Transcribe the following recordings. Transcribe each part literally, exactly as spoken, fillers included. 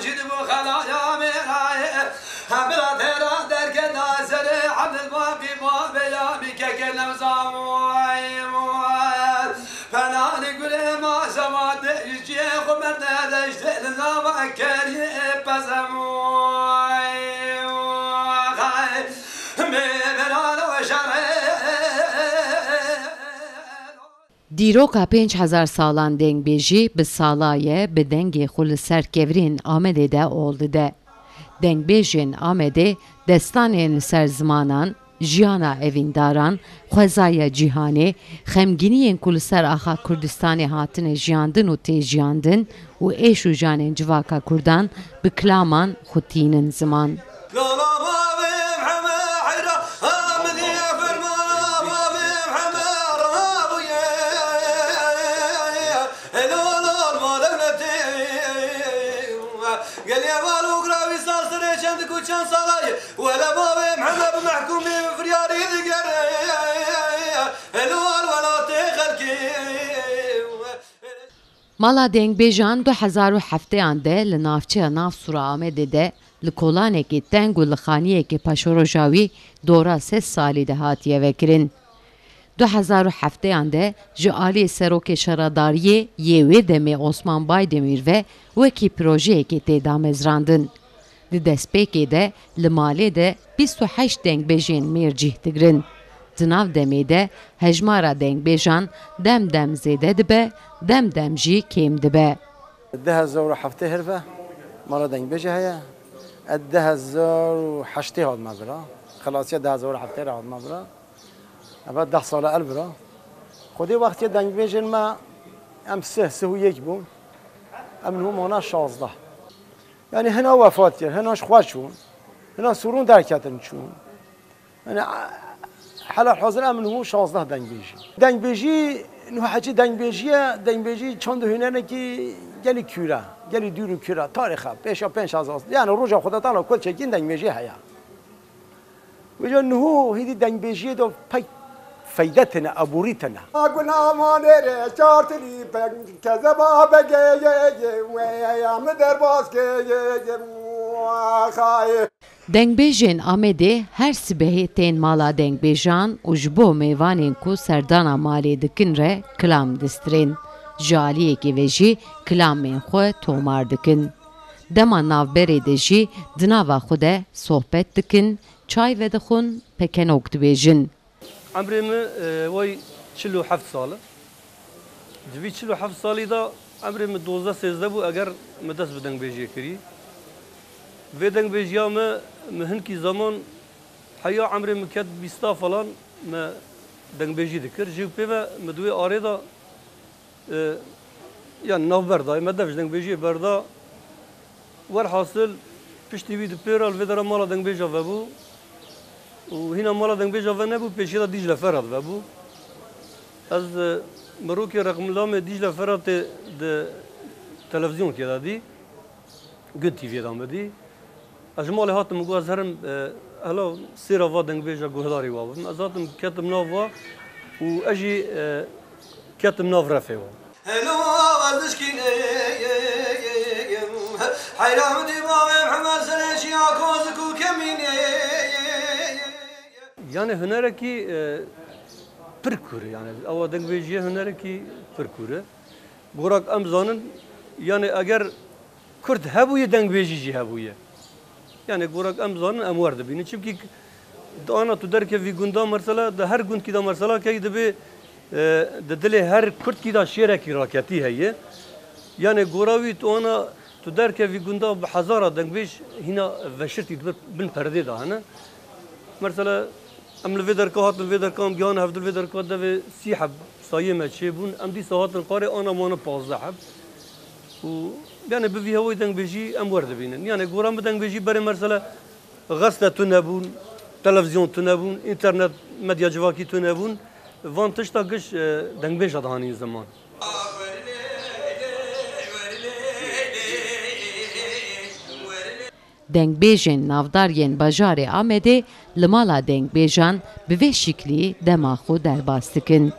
Ji bo xelaya mêrayê, hemra têra derketa serê Ebdilbaqî babê ya mîkeke Newzawayê. Penalî gulê ma sematê ji ciyê xwe berde deştê li nava keriyê pezem. Mêrano şerê. Dîroka pênc hezar salan dengbêjî bi sala ye bi dengê xwe li ser kevirên Amedê de ol dide. Dengbêjên Amedê destanên li ser zimanan, jiyana evîndaran, xwezaya cîhanê, xemgîniyên ku li ser axa Kurdistanê hatine jiyandin û tê jiyandin û êş û janên civaka Kurdan bi kilaman xwe tînin ziman. Lala bavê Meheme heyra, Amedê fermana bavê Meheme rabûye. Helal olma dewletê. Gelê val û gravî sal serê çend ku çend sala ye. Wele bavê Meheme bi mehkûmî firyarî digere. Helal welatê xelkê. Mala dengbêjan du hezar û hefteyan de li navçeya Navsûra Amedê de li kolanekî teng û li xaniyekî paşeroja wî dora sed salî de hatiye vekirin. Du hezar û hefteyan de ji alî Serokê Şaredariyê yê wê demê Osman Baydemîr ve wekî projeyekê tê damezrandin. Di destpêkê de li malê de bîst û heşt dengbêjên mêr cih digirin. Di nav demê de hejmara dengbêjan dem dem zêde dibe, dem dem jî kêm dibe. Du hezar û heftê her ve mala dengbêjê heye. Ez du hezar û heştê hatime vira. Xelasiya du hezar û heftê re hatime vira. Eve deh sala el vira. Xwedê wextê dengbêjên me em sih, sih û yek bûn. Em niho mana şazdeh. Yani hina wefat kir, hina ji xwe çûn, hina sûrûn derketin çûn. Yani hela hazir em niho şazdeh dengbêjî. Dengbêjî, niho heçî dengbêjî ye, dengbêjî çand û hunerekî gelî kûr e, gelî dûr û kûr e, tarîx e, pêşa pênc hezar, yani roja Xwedê Teala ku çekîn dengbêjî heye. Wêca niho hêdî dengbêjiyê de pek feyde tine, eborî tine. Guna manê rê çartilî pek kezeba begeye ye, wê ya mi derbas ke ye, ye, xayê. Dengbêjên Amedê her sibehê tên mala dengbêjan û ji bo mêvanên ku serdana malê dikin re kilam distirên. Ji aliyekê ve jî kilamên xwe tomar dikin. Dema navberê de jî di nava xwe de sohbet dikin, çay vedixwin, pekenok dibêjin. Emrê min, e, way çil û heft sal e. Di vî çil û heft salî de emrê min dozdeh sêzdeh bû, eger min dest bi dengbêjiyê kirî. Vê dengbêjiya min, min hinkî zeman heya emrê min ket bîsta falan, me dengbêjî dikir. Jê pê ve min di wê arê de e, yani navber dayê, me dev ji dengbêjiyê berda. Werhasil, piştî wî di pê re li vê dera mala dengbêja vebû. Û hîna mala dengbêja venebû, pêşiya de Dîcle Ferat vebû. Ez, e, mirokê reqmlamê Dîcle Feratê di televîzyonkê de dî. Gund T V'yê de me dî. Ez ji malê hatim, min got ez herim, e, hela sêra va dengbêja guhdarî wa bim. Ez hatim ketim nav wa û ez jî, e, ketim nav refê wa. Helo, ez dişkînê, heyra min dî bavê Mihemed Serê çiya kozik û kemînê. Yani hunerekî, e, pir kûr e, yani ewa dengbêjiyê hunerekî pir kûr e. Gorak em zanin, yani eger Kurd hebûye, dengbêjî jî hebûye. Yani gorak em zanin, em wer dibînin. Çimkî di ana tu derkevî gunda, mesela di her gundkî de, mesela key dibê, e, di dilê her Kurdkî de şêrekî raketî heye. Yani gora wî tu ana tu derkevî gunda bi hezara dengbêj hîna veşirtî di bin perdê de hene. Mesela Em li vê derka hatin, vê derka em gihan hev, di vê derka devê sî heb sayê me çêbûn. Em dîsa hatin qarê ana mane pazdeh heb. Û yani bi vî hewayî dengbêjî em wer dibînin. Yani gora min dengbêjî berê mersele gazete tune bûn, televîzyon tune bûn, înternet, medya civakî tune bûn. Van tişta giş, e, dengbêja dihanîn ziman. Dengbêjên navdar yên bajarê Amedê li mala dengbêjan bi vê şiklî dema xwe derbas dikin.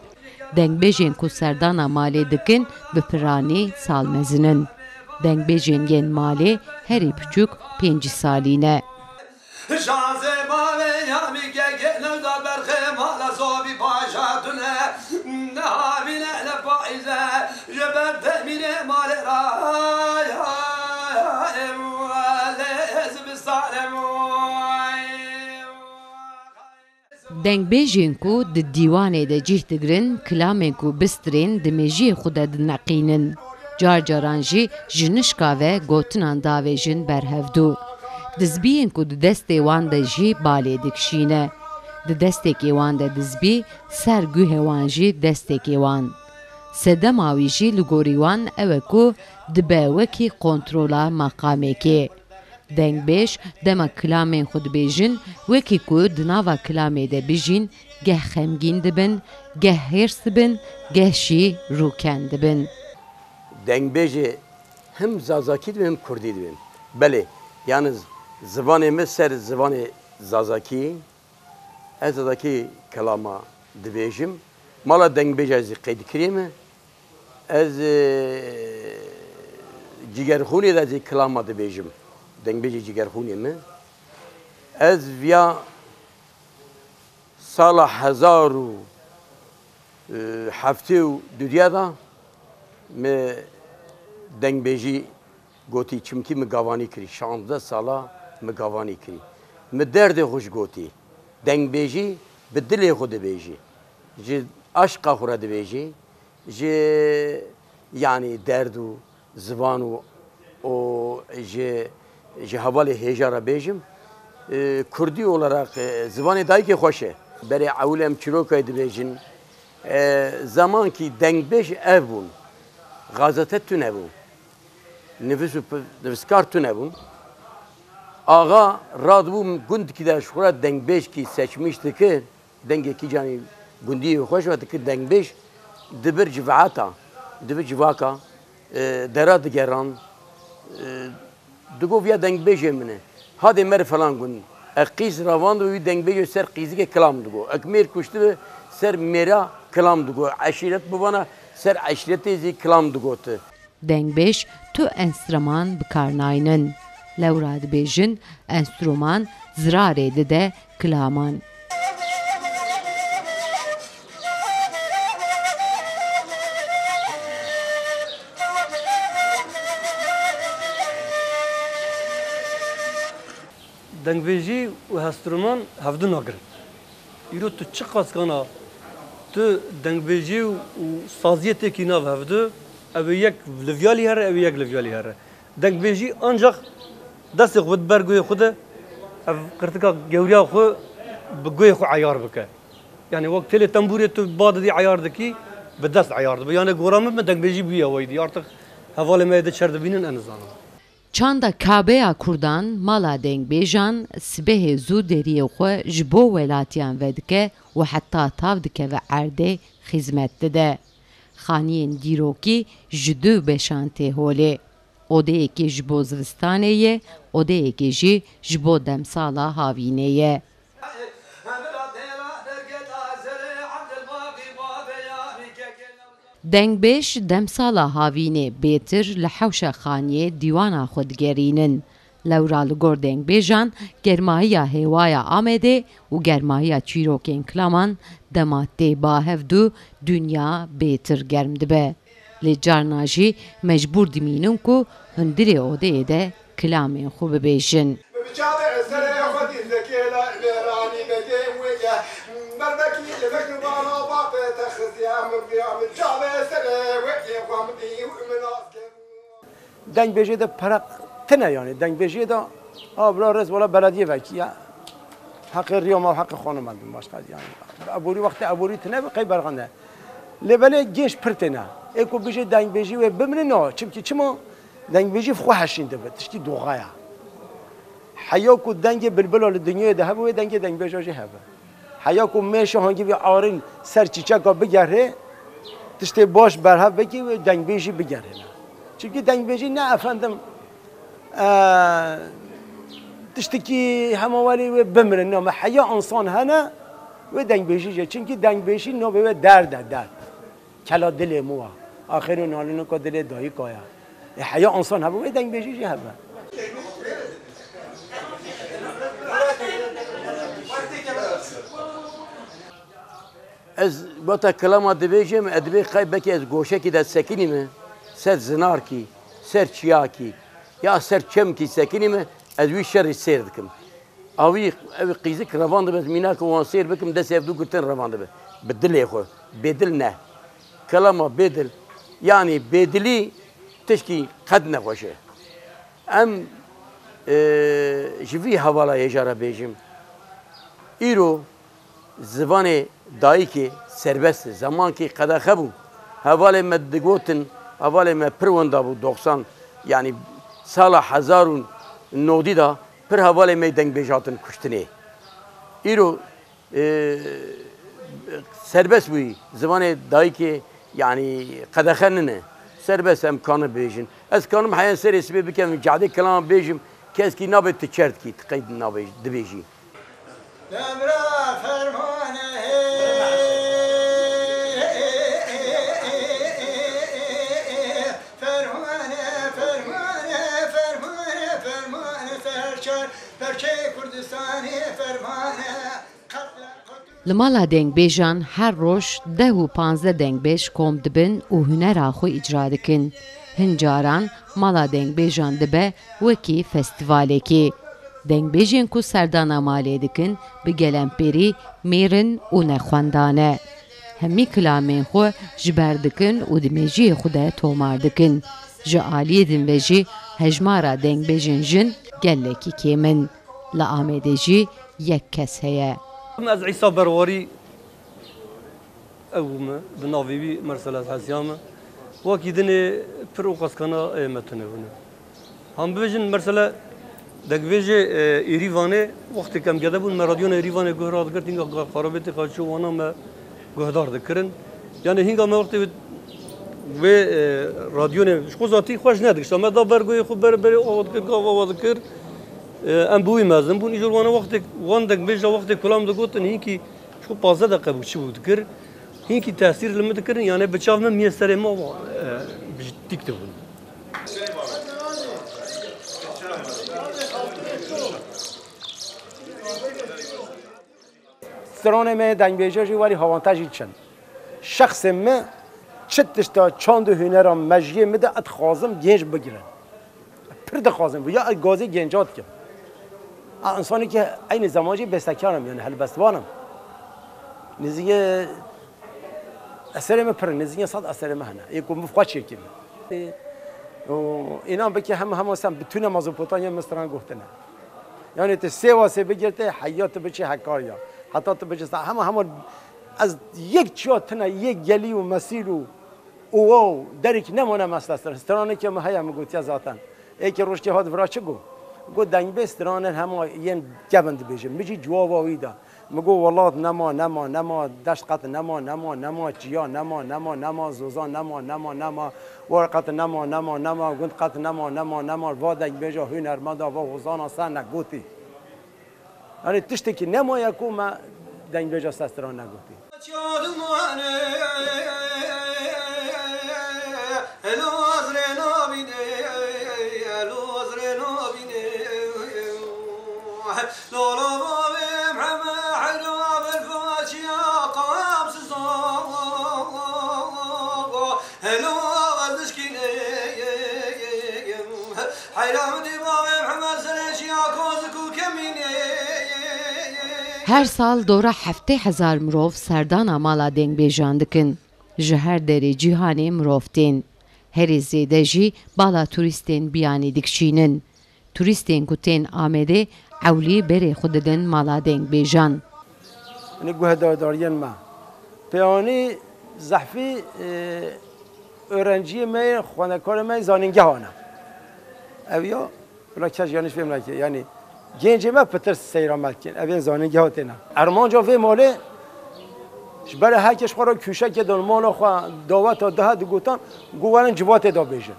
Dengbêjên ku serdana malê dikin bi piranî sal mezin in. Dengbêjên yên malê herî piçûk pêncî salî ne. Şazê mavê yamî gegê newda berxê mala zovî baja tune. Nehavîne ne paize ji ber demîrê malê ra. Lê zivistanê moy. Dengbêjên ku di dîwanê de cih digirin, kilamên ku bistirên di mêjiyê xwe de dineqînin. Car caran jî ji nişka ve gotinan davêjin ber hevdû. Dizbiyên ku di destê wan de jî balê dikişîne. Di destekê wan de dizbî, ser guhê wan jî destekê wan. Sedema wî jî li gorî wan ew e ku dibe wekî kontrola meqamekê. Dengbêj dema kilamên xwe dibêjin, wekî ku di nava kilamê de bijîn, geh xemgîn dibin, geh hêrs dibin, geh jî rûken dibin. Dengbêjê him zazakî dibin, him kurdî dibin. Belê, yalnız zivanê min ser zivanê zazakî, ez zazakî kilama dibêjim. Mala dengbêja zî qeydkirî me. Ez, e, Cigerxûnê de zî kilama dibêjim. Dengbêjê Cigerxûnê me. Ez viya sala hezar û heftê û dudiya de me dengbêjî gotî, çimkî min gavanî kirî. Şazdeh sala min gavanî kirî. Min derdê xwe ji gotî. Dengbêjî bi dilê xwe dibêjî. Ji aşqa xwe re dibêjî. Ji, yanî derd û zivan û, û ji, ji hevalê hêja re bêjim, e, kurdî olarak, e, zivanê dayikê xweş e. Berê ewil em çîrokayê dibêjin. E, zemankî dengbêj ev bûn. Gazete tune bû. Nivîs û pi-, nivîskar tune bûn. Axa radibû gundkî de ji xwe re dengbêjkî seçmîş dikir. Dengê kîjanî gundiyê xweş ve dikir dengbêj, dibir civata, dibir civaka, e, dera digeran, e, digot viya dengbêjê min e. Hadê mer falan gund. E, qîz ravand û wî dengbêjê ser qîzikê kilam digot. Ek mêr kuştibe ser mêra kilam digot. Eşîret bivana ser eşîretê zî kilam digot. Dengbêj tu enstrûman bi kar naynin. Lewra dibêjin, enstrûman zirarê dide kilaman. Dengbêjî û enstrûman hevdu nagirin. Îro tu çiqas kana tu dengbêjî û saziyê têkî nav hevdu, ew ê yek li viyalî here, ew ê yek li viyalî here. Dengbêjî ancax destê xwe bide ber guhê xwe de, ev qirtika gewriya xwe bi guhê xwe eyar bike. Yanî wek têlê tembûrê tu ba didî eyar dikî, bi dest eyar dibe. Yanî gora min bi dengbêjî bûye weyî dî. Artık hevalê me yê di çer dibînin, ez nizanim. Çanda Kabeya Kurdan, mala dengbêjan, sibehê zû deriyê xwe ji bo welatiyan vedike û heta tav dikeve erdê, xizmet dide. Xaniyên dîrokî ji du beşan tê holê. Odeyekê ji bo zivistanê ye, odeyekê jî ji bo demsala havînê ye. Dengbêj demsala havînê bêtir li hewşa Xaniyê dîwana xwe digerînin. Lewra li gor dengbêjan germahiya hêwaya Amedê û germahiya çîrokên kilaman dema tê ba hevdu, dinya bêtir germ dibe. Lê carna jî mecbûr dimînin ku hundirê odeyê de kilamên xwe bibêjin. Dengbêjê de pere tine, yanî dengbêjê de, ha, bila rêz wala belediye vekî ya. Heqê riya me û heqê xanima bin başqa, yanî. Eborî, wextê eborî tine bi qey berxan de. Lê belê gêş pir têne. Ê ku bijê dengbêjî wê bimrî, na. Çimkî çima? Dengbêjî xwe heşîn dibe, tiştî doxa ye. Heya ku dengê bilbila li dinyayê de hebe, wê dengê dengbêja jî hebe. Heya ku mêşa hangî vî arîn ser çîçeka bigerê, tiştê baş berhev bikî, wê dengbêjî bigerêne. Çimkî dengbêjî ne efendim, e, tiştekî hema welê wê bimirin, na me heya însan hene, wê dengbêjî jê. Çimkî dengbêjî navê wê derd e, derd. Kela dilê min wa. Axir û nalînika dilê dayika ye. E, heya însan hebe, wê dengbêjî jî hebe. Ez wata kilama dibêjim, ez dibê qey belkî ez goşekî de sekinîme, ser zinarkî, ser çiyakî, ya ser çemkî sekinîme, ez wî şerî sêr dikim. Awî, ew qîzik revan dibe, ez mînak wan sêr bikim, destê ev du girtin revan dibe. Bi dilê xwe, bêdil ne. Kelama bêdil, yanî bêdilî tişkî qet nexweş e. Em, e, ji vî hevala hêja re bêjim. Îro zivanê dayikê serbest e. Zemankî qedexe bû. Hevalê me digotin, hevalê me pir wenda bû, doxsan, yanî sala hezar û nodî de pir hevalê me dengbêj hatin kuştinê. Îro, e, serbest bûyî. Zivanê dayikê, yanî qedexe nine. Serbest em kanin bêjin. Ez kanim heya serê sibê bikevim cadê kilama bêjim, keskî nabe tu çer dikî, tu qey nabe dibêjî. Demra fermane, fermane, fermane, fermane, fermane, serçer, perçê Kurdistanê fermane, qetle Li mala dengbêjan her roj deh û panzdeh dengbêj kom dibin û hunera xwe îcra dikin. Hin caran mala dengbêjan dibe wekî festîvalekê. Dengbêjên ku serdana malê dikin bi gelemperî mêr in û nexwenda ne. Hemî kilamên xwe ji ber dikin û di mêjiyê xwe de tomar dikin. Ji aliyê din ve jî hejmara dengbêjên jin gelekî kêm in. Li Amedê jî yek kes heye. Ez Îsa Berwarî, ew me, bi navê wî Mersel ez hesiya me. Wekî dinê pir û qeskana ê me tune bûne. Ham bibêjin, mersele, dengvêjê, e, Êrîvanê, wextê ke em gede bûn, me radyona Êrîvanê guh radigirt, hînga xarabêtê xwe çû wana me guhdar dikirin. Yanî hînga me wextê wê, wê, e, radyonê ji xwe zatî xweş nedikişta. Me da ber guhê xwe ber berê ava dikir, gav ava dikir. E, em bi wî mezin bûn. Îjor wana wextê, wan dengbêja wextê kulam digotin, hînkî ji xwe pazdeh deqe bû çi bû dikir. Hînkî tesîr li min dikirin, yanî bi çav min miyê serê me ava, e, bi tîk dibûn. Stranê me yê dengbêje jî werî hawantajî çin. Şexsê me çi tişta çand û hunera mejiyê min de ez dixwazim genç bigirin. Pir dixwazim, ya ez gazê genca dikim. A însanekî eynî zeman jî bestekarım, yanî helbestvanim. Nêzîkê eserê me pir in, nêzîkê sed eserê me hene. Ê ku min xwe çêkirine. Û înan bike hema hema sen bi tune Mezopotamya Misran gohtine. Yanî tu Sêwasê bigirtê, heya tu biçî Hekarya. Heta tu biçî sa-, hema hema ez yek çiya tune, yek gelî û mesîl û owa û derek nemane mesle stir. Stranekê min heye, min gotiye zaten. Êkê rojkê hat vira çi got? Got, dengbêj stranên hema yên kevin dibêjin. Min jî cewaba wî da. Min got, welat nema, nema, nema, deşt qet nema, nema, nema, çiya nema, nema, nema, zoza nema, nema, nema, war qet nema, nema, nema, gund qet nema, nema, nema, va dengbêja hunermenda, va hozana se negotî. Yanî tiştekî nemaye ku me dengbêja sestira negotî. Her sal dora heftê hezar mirov serdana mala dengbêjan dikin. Ji her derê cîhanê mirov tên. Herî zêde jî bala turîstên biyanî dikişînin. Turîstên ku tên Amedê ewlî berê xwe didin mala dengbêjan. Yanî guhdardariyên me. Pêwanî zehfî, e, öğrenciyê me yê, xwendekarê me yê zanîngeha ne. Ev ya, bila kes yanlış fêm neke. Yanî gencê me pitir seyra me dikin. Ev ên zanîngeha têne. Armanca vê malê ji ber her kes xwe re kûşekê dan mala xwe daweta daha digotan, got werin civatê da bêjin.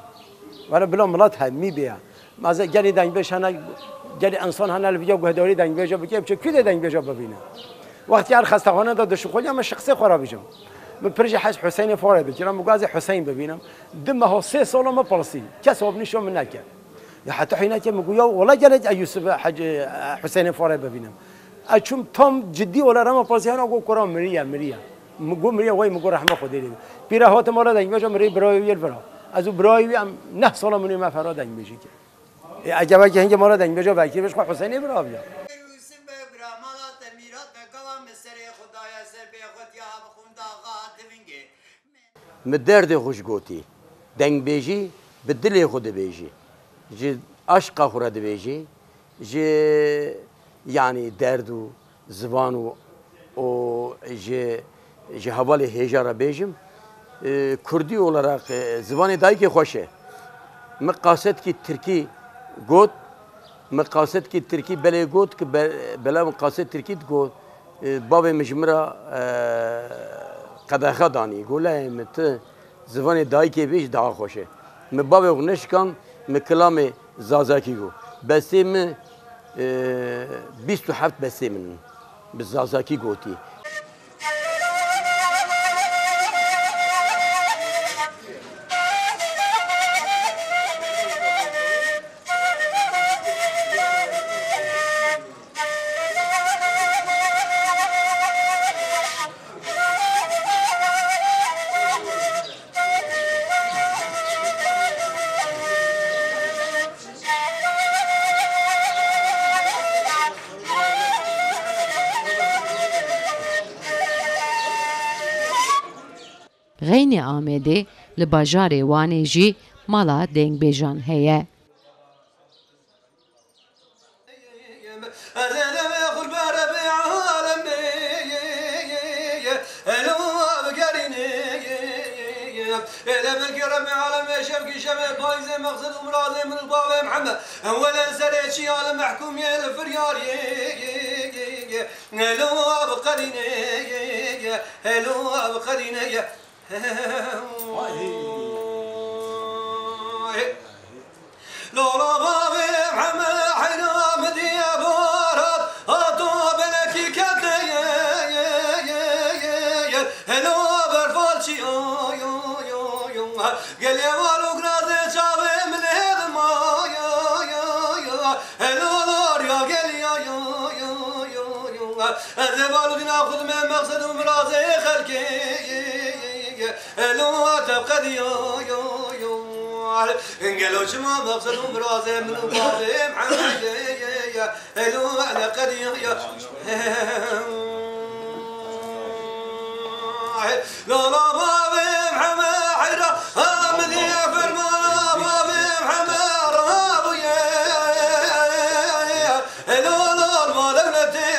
Were bila milet hemî bêye. Meze gelî dengbêj hene, gelî însan hene li vîya guhdarî dengbêja bike, biçe kû dê dengbêja bibîne. Wextî her xestexane de dişixuliya me şixsê xwe re bêjim. Min pir jî hez Husênê Farê dikir, min got ez ê Husên bibînim. Du meha sê sala min pirsî, kes avnîşa min nekir. Ya heta hîneke min got ya wela gelek ez Yusuf Hec-, Husênê Farê bibînim. Ez çûm tam cidî wela re min pirsî, hena got kura miriye, miriye. Min got miriye, wey min got rehma Xwedê lê be. Pîre hatim wela dengbêja min rê birayê wî yê li vir a. Ez û birayê wî em neh sala min û me fera dengbêjî kir. Ê, eceba ki hingê mala dengbêja vekirî bêj xwe Husênê bira biya. Mi derdê xwe ji gotî. Dengbêjî bi dilê xwe dibêjî. Ji aşqa xwe re dibêjî. Ji, yanî derd û zivan û, û ji, ji hevalê hêja re bêjim, e, kurdî olarak, e, zivanê dayikê xweş e. Min qasetkî tirkî got, min qasetkî tirkî belê got ki be-, bela min qaset tirkî digot, e, bavê min ji min re, e, qedexe danî. Got, leyê min tu zivanê dayikê bêjî daha xweş e. Min bavê xwe neşikan, min kilamê zazakî got. Bestê min, e, bîst û heft bestê min in. Bi zazakî gotî. Xeynê Amedê li bajarê Wanê jî mala dengbêjan heye. Lola bavê heme heyra mi diye barat, hato belekî kete ye, ye, ye, ye, ye. Helo berfalçî, yo, yo, yo, yo. Gel ye val û grazê çavê min hêdim, yo, yo, yo, yo. Helo lor ya gel ya, yo, yo, yo, yo. Ez ê val û dîna xwe dime meqsed û mirazê xelkê. Elo tev qedî yo, yo, yo. Gelo çima meqsed û mirazê min û bavê Mihemedê ye, ye, ye. Elo ele qedî yo, yo. Lola bavê Mihemed heyra, Amedê fermana bavê Mihemed rabûye. Elo lor ma dewletê.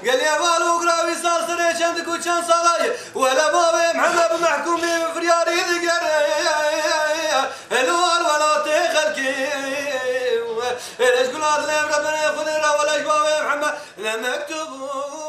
Gelê val û giravî sal serê çend ku çend sala ye. Wele bavê Mihemed bi mehkûmî firyarî digere. Elo al welatê xelkê. Êrê ji gula dilê em re benê Xwedê re wele ji bavê Mihemed le mektubû.